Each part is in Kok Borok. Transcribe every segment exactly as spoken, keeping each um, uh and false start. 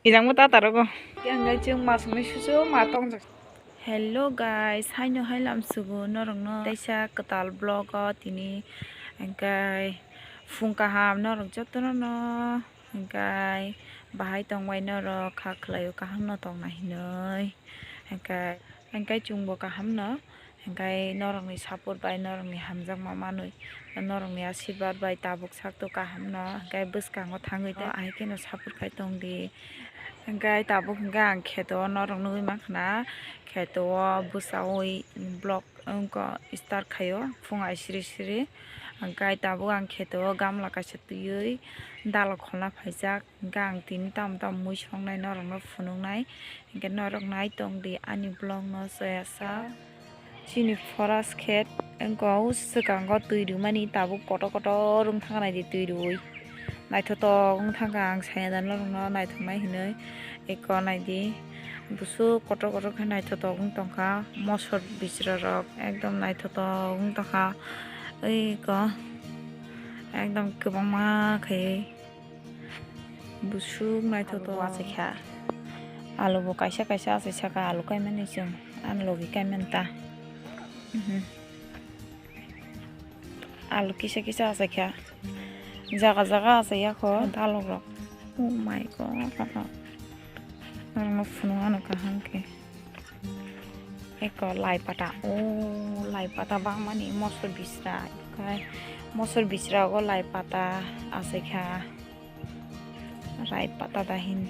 Ijang mo tata rogo. Yang gai chwng mas ni susu ma tong jak. Hello guys, haino hai lam sugo norokno teisa kwtal vlog o tini hingkai phung kaham norok jotono no hingkai bahai tongbai norok kha khwlaio kaham no tongna hinoi hingkai hingkai chwngbo kaham no. Hingkai norokni support bai, norokni hamjakma manwi, norokni asirwad bai tabuk sakto kaham no. Hingkai bwskango thangwi tong, ahai kheno support khai tong di. Hingkai tabuk hingkai ang kheto o norok nugwi mankha na, kheto o bwsaui vlog wngkha start khaio phung ai siri siri. Hingkai tabuk ang kheto o gamla kaisa twiwi dalok kholna phaijak. Hingke ang tini tamo tamo mui songnai norokno phunuknai, hingke norok naitong di ani vlog no soyasa. Chini forest khet wngkha o swkango twi rwmani tabuk kotor kotor wng thangkha naidi twi rwui. Naithotok wng thangkha ang saya da norokno naithoknai hinui. Eko naidi busuk kotor kotor khe naithotok wng tongkha mosor bisra rok ekdom naithotok wng tongkha. Eko ekdom kwbangma khe. Busuk naithotok. Alu bo achai kha. Alu bo kaisa kaisa achai saka alu kaimani chwng. Ani logi kaimani ta. Mhm. Alu kisa kisa achai kha. Jaga jaga achai ya kho dalok rok. Oh my God. Norokno phunuk ano kaham khe. Eko lai pata, o lai pata bangmani mosor bisra, kai mosor bisra ogo lai pata achai kha, lai pata dahin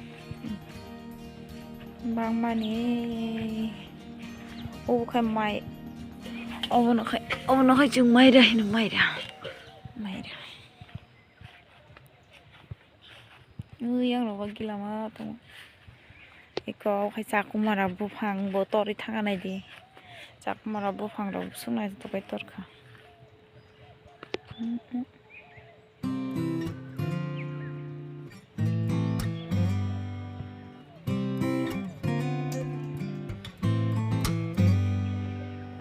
bangmani obo khai mai, obono khai, obono khai chwng maira hino maira, maira. Ui, yang rogo gilama tongo. Eko khai chakumara buphang bo torwi thangna naidi. Chakumara buphang rok swngnai tokai torkha.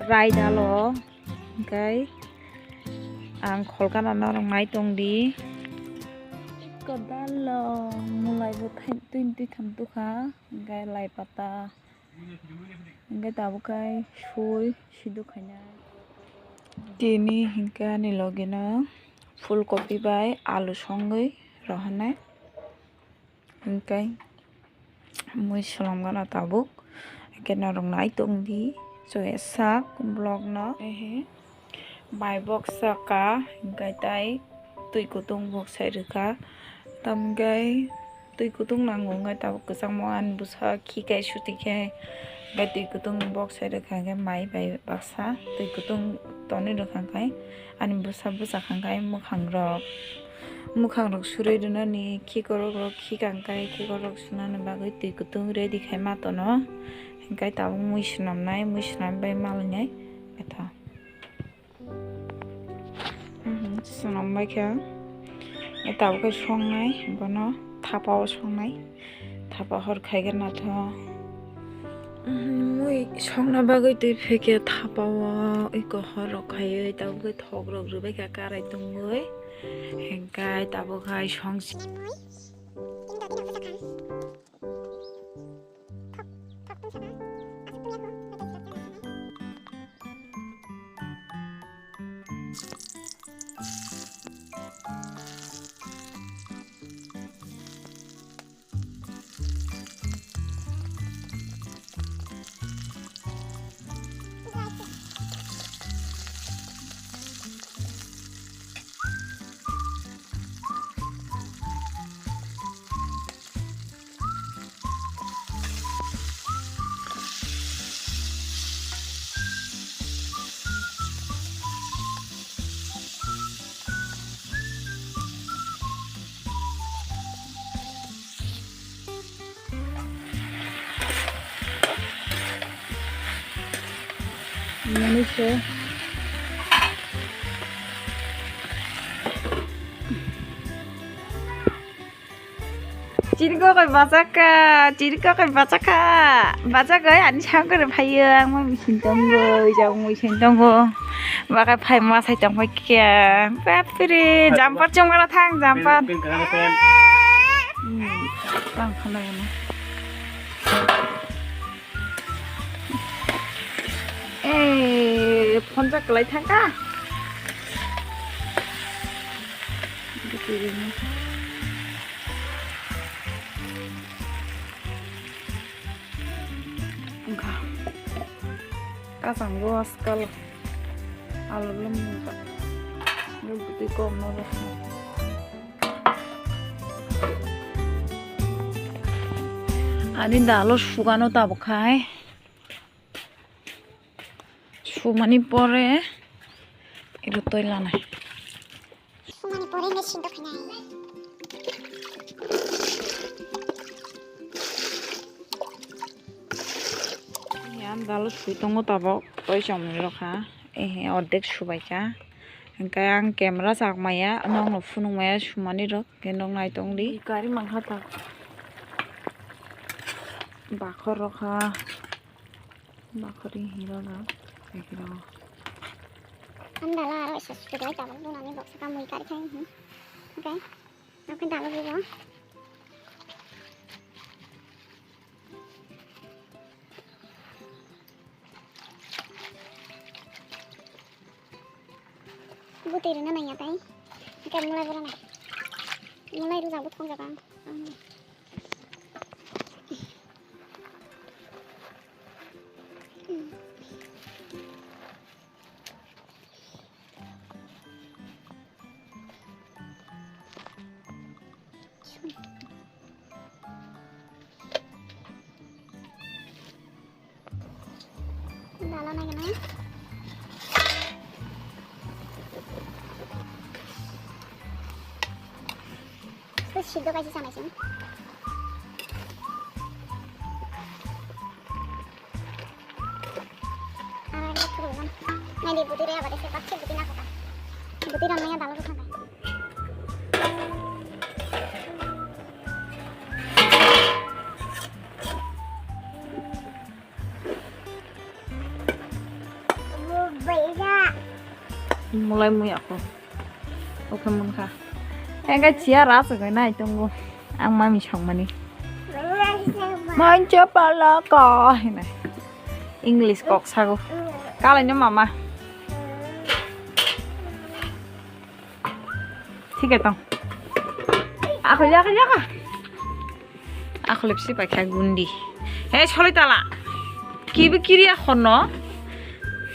Raidalo. Hingkai ang kholkana norok nai tong di. Kodalo mulai bo thai twi twi tham tukha, hingkai lai pata, hingkai tabuk kai sui sidu khainai. Tini hingke ani logi no phul kopi bai alu songwi rohornai. Hingkai mui swlamgana tabuk, hingke norok nai tong di, soya sak vlog no. Ehe, bai bok saka, hingke tai twi kutung bok sai rwkha, tamgai twi kutung nango, hingke tabuk kwchangma ani bwsa khikai suti khe, hingke twi kutung bok sai rwkha, hingke mai bai baksa twi kutung tonwi rwkha, hingke ani bwsa bwsa kha, hingke mwkhang rok. Mwkhang rok surui rwnani khikorok rok khikang kai khikorok sunani bagwi twi kutung ready khai ma tono. Hingkai tabuk mui swnamnai, mui swnam bai malainai betha. Mhm, swnam bai khe tabuk khe songnai bono thapa o songnai. Thapa hor khaigwi naitho. Mui songna bagwi twi phikhe thapa o eko hor rok khaiwi tabuk khe thok rok rwbaikha karai tongwi. Hingkai tabuk hai song. Manusia. Chini kokoi bachakha, chini kokoi bachakha. Bachakha ani sangkore phaio, ang ma misin tongo, jang misin tongo. Bakai phai ma sai tong phai kya. Bapre, jamper chungkara thang, jamper. Pink, pink, pink. Tang khanai na. Eh, phone jak kalai thangka. Wngkha. Kasang bo askal. Alu lum wngkha. Bwtwi kok no rw. Ani dalo sugano tabuk khai. Sumani pore iro toi lanai. Sumani pore machine to khainai. Ani dalo sui tongo tabuk toi chomni rok ha. Ehe, ordek subaikha. Hingke ang camera chakmaya, nokno phunukmaya sumani rok, hingke nok naitongdi. Gari mangkha ta. Bakhor rok ha. Bakhor ri hiro rok, ekro. Ang dala aro isa sudai tabuk dunani boksa kamui kari khai hi. Okay. Oke, dalo bibo. Bwtwi rwna nangya tai. Hingke mulai bo rwna. Mulai rwjak bo thongjak ang. Dalo nai gana. Terus sido kasih sama sini. Nai di budi re abadi se bakse budi na kota. Budi ram nai dalo rukna. Mulai muya ko. Oke munkha. Engka chia ras ko nai tongo. Ang mami songmani. Mancha palaka hinai. English kok sago. Kalai no mama. Thik tong. Ako ya ka ya ka. Ako lepsi paikha gundi. He solai tala. Kibi kiriya khorno.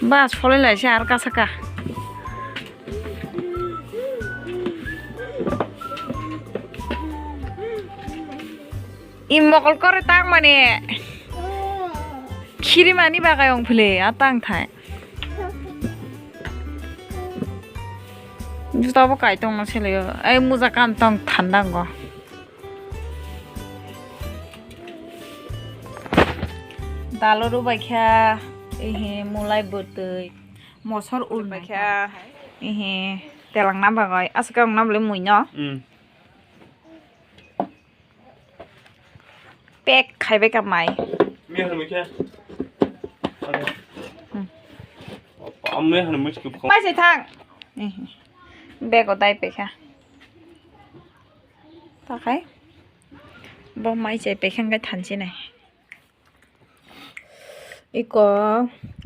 Ba solai lai se ar kasaka. I mokol kore tang mani. Khiri mani bagai ong phile atang thai. Juta bo kai tong ma sele. Ai muja kan tong thanda go. Dalo rubai kha, ehe, mulai bwtwi, mosor ul bai kha, ehe, telang na bagwi, aswk wng na bwlai mui no. Mm. Pek khai bai kha mai. Mui hwnwi khe. Hmm. Mui hwnwi mui khe. Pai se thang. Ehe. Bego dai pai kha. Ta khai. Bo mai chai pai kha hwnkhe thanchi nai. Iko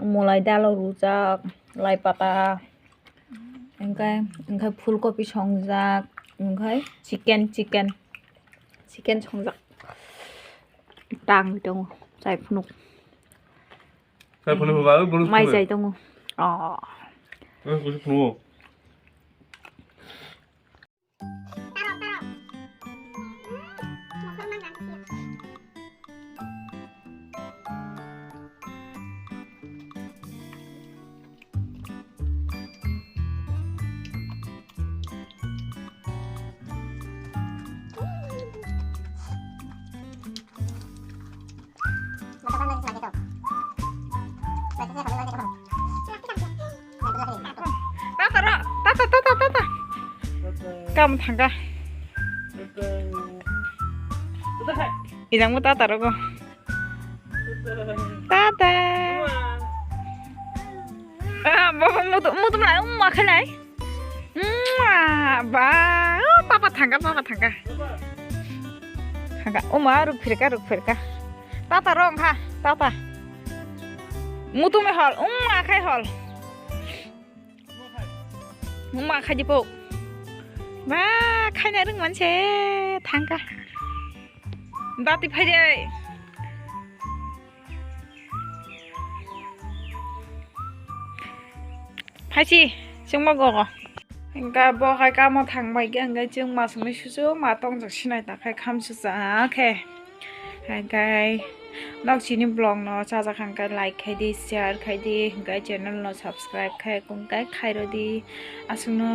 mulai dalo rujak, lai pata, engkai, engkai phulkopi songjak, engkai chicken, chicken, chicken songjak. Tang tongo, chai phunuk. Chai phunuk ba, oi, bonus mai phunuk. Chai tongo. Oh. Oi, bonus phunuk. Tata ro, tata, tata, tata. Kam thangka. Idang mo tata rogo. Tata. Ah, baba mutu, mutu mlai, umma khalai. Mwah! Ba, oh, papa thangka, papa thangka. Haka, uma ruk phirka, ruk phirka. Tata rong ha, tata. Mutu me hol, uma khai hol. Uma khai di po. Ba, khai na rung manse, thangka. Dati phai de. Phaisi, chwngma gogo. Hingka bo hai kamo thang bai khe hingke chwng ma songni susu ma tong jak sinai ta khai kham susa khe. Hingke nok chini vlog no chajak hingke like khai di, share khai di, hingke channel no subscribe khai kung kai khai rw di. Aswk no.